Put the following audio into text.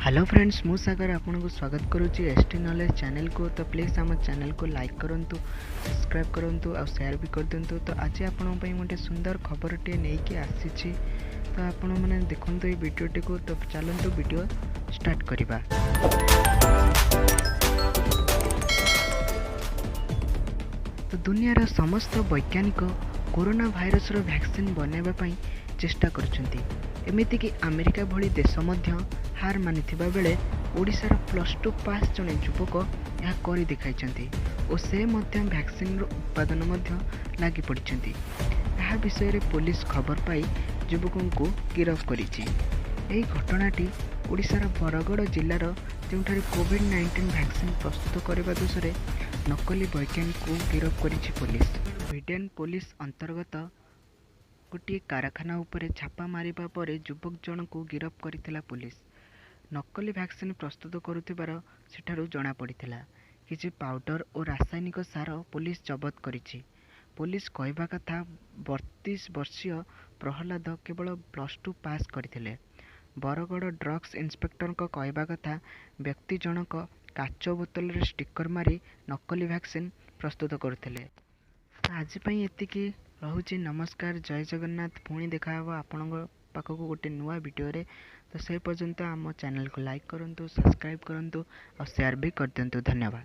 Hello friends, ମୁଁ ସାଗର ଆପଣଙ୍କୁ ସ୍ୱାଗତ କରୁଛି ଏସ୍ ଟି ନଲେଜ୍ ଚ୍ୟାନେଲକୁ। ତ ପ୍ଲିଜ୍ ଆମ ଚ୍ୟାନେଲକୁ ଲାଇକ୍ କରନ୍ତୁ, ସବସ୍କ୍ରାଇବ୍ କରନ୍ତୁ ଆଉ ସେୟାର ବି କରିଦିଅନ୍ତୁ। ତ ଆଜି ଆପଣଙ୍କ ପାଇଁ ଗୋଟେ ସୁନ୍ଦର ଖବରଟିଏ ନେଇକି ଆସିଛି, ତ ଆପଣମାନେ ଦେଖନ୍ତୁ ଏଇ ଭିଡ଼ିଓଟିକୁ। ତ ଚାଲନ୍ତୁ ଭିଡ଼ିଓ ଷ୍ଟାର୍ଟ କରିବା। ତ ଦୁନିଆର ସମସ୍ତ ବୈଜ୍ଞାନିକ କୋରୋନା ଭାଇରସର ଭ୍ୟାକ୍ସିନ୍ ବନାଇବା ପାଇଁ ଚେଷ୍ଟା କରୁଛନ୍ତି। ଏମିତିକି ଆମେରିକା ଭଳି ଦେଶ ମଧ୍ୟ ହାର ମାନିଥିବା ବେଳେ ଓଡ଼ିଶାର +2 ପାସ୍ ଜଣେ ଯୁବକ ଏହା କରି ଦେଖାଇଛନ୍ତି ଓ ସେ ମଧ୍ୟ ଭ୍ୟାକ୍ସିନ୍ର ଉତ୍ପାଦନ ମଧ୍ୟ ଲାଗି ପଡ଼ିଛନ୍ତି। ଏହା ବିଷୟରେ ପୋଲିସ ଖବର ପାଇ ଯୁବକଙ୍କୁ ଗିରଫ କରିଛି। ଏହି ଘଟଣାଟି ଓଡ଼ିଶାର ବରଗଡ଼ ଜିଲ୍ଲାର, ଯେଉଁଠାରେ କୋଭିଡ଼-19 ଭ୍ୟାକ୍ସିନ୍ ପ୍ରସ୍ତୁତ କରିବା ଦୋଷରେ ନକଲି ବୈଜ୍ଞାନିକଙ୍କୁ ଗିରଫ କରିଛି ପୋଲିସ। ଭିଡେନ୍ ପୋଲିସ ଅନ୍ତର୍ଗତ ଗୋଟିଏ କାରଖାନା ଉପରେ ଛାପା ମାରିବା ପରେ ଯୁବକ ଜଣକୁ ଗିରଫ କରିଥିଲା ପୋଲିସ। ନକଲି ଭ୍ୟାକ୍ସିନ୍ ପ୍ରସ୍ତୁତ କରୁଥିବାର ସେଠାରୁ ଜଣାପଡ଼ିଥିଲା। କିଛି ପାଉଡର ଓ ରାସାୟନିକ ସାର ପୋଲିସ ଜବତ କରିଛି। ପୋଲିସ କହିବା କଥା, 32 ବର୍ଷୀୟ ପ୍ରହ୍ଲାଦ କେବଳ +2 ପାସ୍ କରିଥିଲେ। ବରଗଡ଼ ଡ୍ରଗ୍ସ ଇନ୍ସପେକ୍ଟରଙ୍କ କହିବା କଥା, ବ୍ୟକ୍ତି ଜଣକ କାଚ ବୋତଲରେ ଷ୍ଟିକର ମାରି ନକଲି ଭ୍ୟାକ୍ସିନ୍ ପ୍ରସ୍ତୁତ କରୁଥିଲେ। ଆଜି ପାଇଁ ଏତିକି ରହୁଛି। ନମସ୍କାର, ଜୟ ଜଗନ୍ନାଥ। ପୁଣି ଦେଖାହେବ ଆପଣଙ୍କ ପାଖକୁ ଗୋଟେ ନୂଆ ଭିଡ଼ିଓରେ। ତ ସେ ପର୍ଯ୍ୟନ୍ତ ଆମ ଚ୍ୟାନେଲକୁ ଲାଇକ୍ କରନ୍ତୁ, ସବସ୍କ୍ରାଇବ୍ କରନ୍ତୁ ଆଉ ସେୟାର ବି କରିଦିଅନ୍ତୁ। ଧନ୍ୟବାଦ।